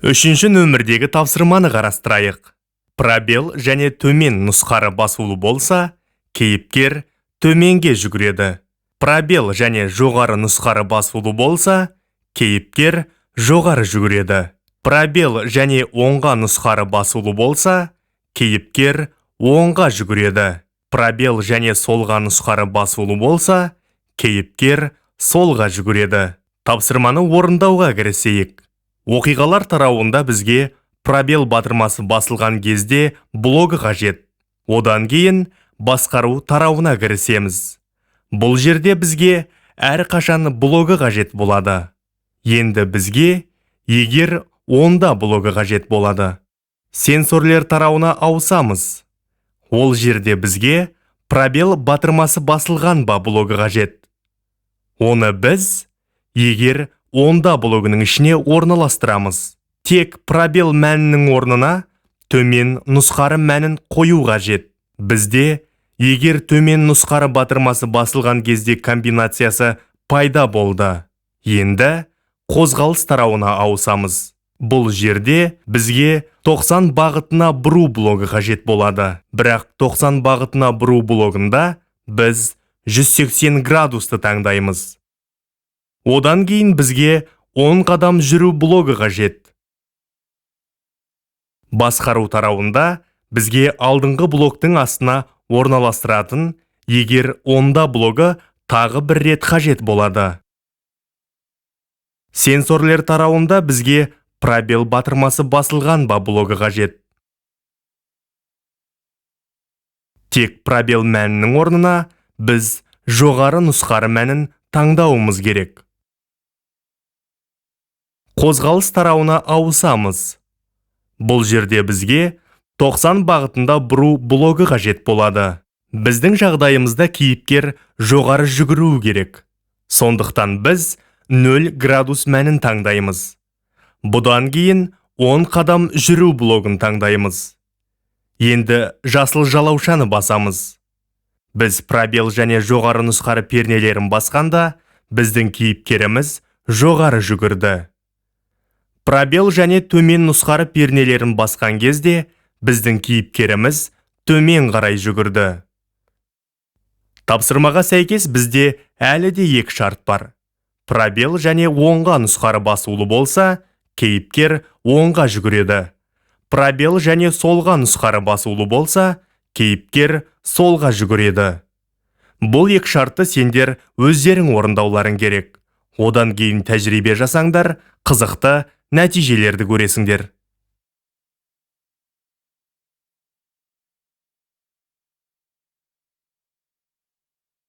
Үшінші нөмірдегі тапсырманы қарастырайық. Пробел және төмен нұсқары басулы болса, кейіпкер төменге жүгіреді. Пробел және жоғары нұсқары басулы болса, кейіпкер жоғары жүгіреді. Пробел және оңға нұсқары басулы болса, кейіпкер оңға жүгіреді. Пробел және солға нұсқары басулы болса, кейіпкер солға жүгіреді. Тапсырманы орындауға кірісейік. Оқиғалар тарауында бізге пробел батырмасы басылған кезде блогы қажет. Одан кейін басқару тарауына кірісеміз. Бұл жерде бізге әрқашан блогы қажет болады. Енді бізге егер онда блогы қажет болады. Сенсорлер тарауына ауысамыз. Ол жерде бізге пробел батырмасы басылған ба блогы қажет. Оны біз егер онда блогының ішіне орналастырамыз. Тек пробел мәнінің орнына төмен нұсқары мәнін қою қажет. Бізде егер төмен нұсқары батырмасы басылған кезде комбинациясы пайда болды. Енді қозғалыс тарауына ауысамыз. Бұл жерде бізге 90 бағытына бұру блогы қажет болады. Бірақ 90 бағытына бұру блогында біз 180 градусты таңдаймыз. Одан кейін бізге 10 қадам жүру блогы қажет. Басқару тарауында бізге алдыңғы блоктың астына орналастыратын егер онда блогы тағы бір рет қажет болады. Сенсорлер тарауында бізге пробел батырмасы басылған ба блогы қажет. Тек пробел мәнінің орнына біз жоғары нұсқары мәнін таңдауымыз керек. Қозғалыс тарауына ауысамыз. Бұл жерде бізге 90 бағытында бұру блогы қажет болады. Біздің жағдайымызда кейіпкер жоғары жүгіруі керек. Сондықтан біз 0 градус мәнін таңдаймыз. Бұдан кейін 10 қадам жүру блогын таңдаймыз. Енді жасыл жалаушаны басамыз. Біз пробел және жоғары нұсқары пернелерін басқанда, біздің кейіпкеріміз жоғары жүгірді. Пробел және төмен нұсқары пернелерін басқан кезде, біздің кейіпкеріміз төмен қарай жүгірді. Тапсырмаға сәйкес бізде әлі де екі шарт бар. Пробел және оңға нұсқары басулы болса, кейіпкер оңға жүгіреді. Пробел және солға нұсқары басулы болса, кейіпкер солға жүгіреді. Бұл екі шартты сендер өздерің орындауларың керек. Одан кейін тәжірибе жасаңдар, қызықты нәтижелерді көресіңдер.